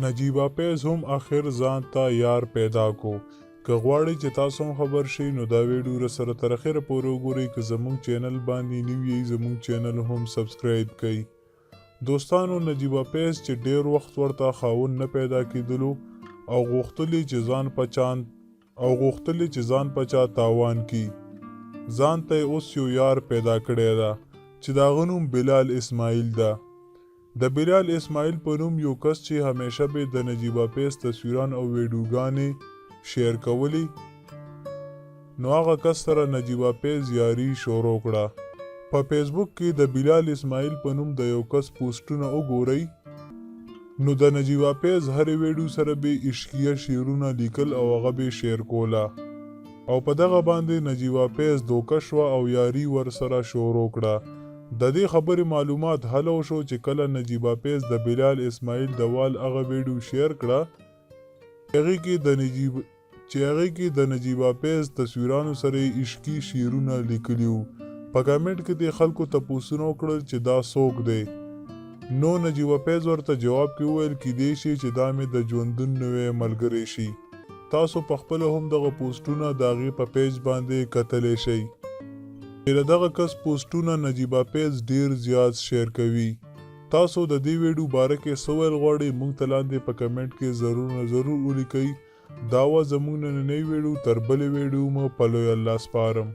نجیبه فیض هم اخر ځان ته یار پیدا کو. که غواړئ چې تاسو هم خبر شئ نو دا ویډیو راسره تر اخره پورې وګورئ که زموږ چینل باندې نیو یئ زموږ چینل هم سبسکرایب کړئ. دوستانو نجیبه فیض چې ډیر وخت ورته خاوند نه پیدا کیدلو او غوښتل یې چې ځان په چان او غوښتل یې چې ځان په چا تاوان کړي ځان ته یې اوس یو یار پیدا کړی ده چې د هغه نوم بلال اسماعیل ده. د بلال اسماعیل په نوم یو کس چې همیشه به د نجیبه فیض تصویران او ویډیوګانې شیر کولې نو هغه کس سره نجیبه فیض یاري شروع کړه. په فیسبوک کې د بلال اسماعیل په نوم د یو کس پوسټونه وګورئ نو د نجیبه فیض هرې ویډیو سره به عشقیه شعرونه لیکل او هغه به شیر کوله او په دغه باندې نجیبه فیض دوکه شوه او یاري ورسره شروع کړه. ددې خبرې معلومات هله وشو چې کله نجیبه فیض د بلال اسماعیل د وال هغه ویډیو شیر کړه چې هغې کې د نجیب چې هغې کې د نجیبه فیض تصویرانو سره یې عشقي شعرونه لیکلي وو. په کمنټ کې ترې خلکو تپوسونه وکړل چې دا څوک دی؟ نو نجیبه فیض ورته جواب کې وویل کیدای شي چې دا مې د ژوندون نوی ملګری شي. تاسو پخپله هم دغه پوسټونه د هغې په پیج باندې کتلی شئ. چې د دغه کس پوسټونه نجیبه فیض ډیر زیات شیر کوي. تاسو د دې ویډیو باره کې څه ویل غواړئ موږ ته لاندې په کمنټ کې ضرور نه ضرور ولیکئ. دا وه زموږ نننۍ ویډیو تر بلې ویډیو مو په لوی الله سپارم.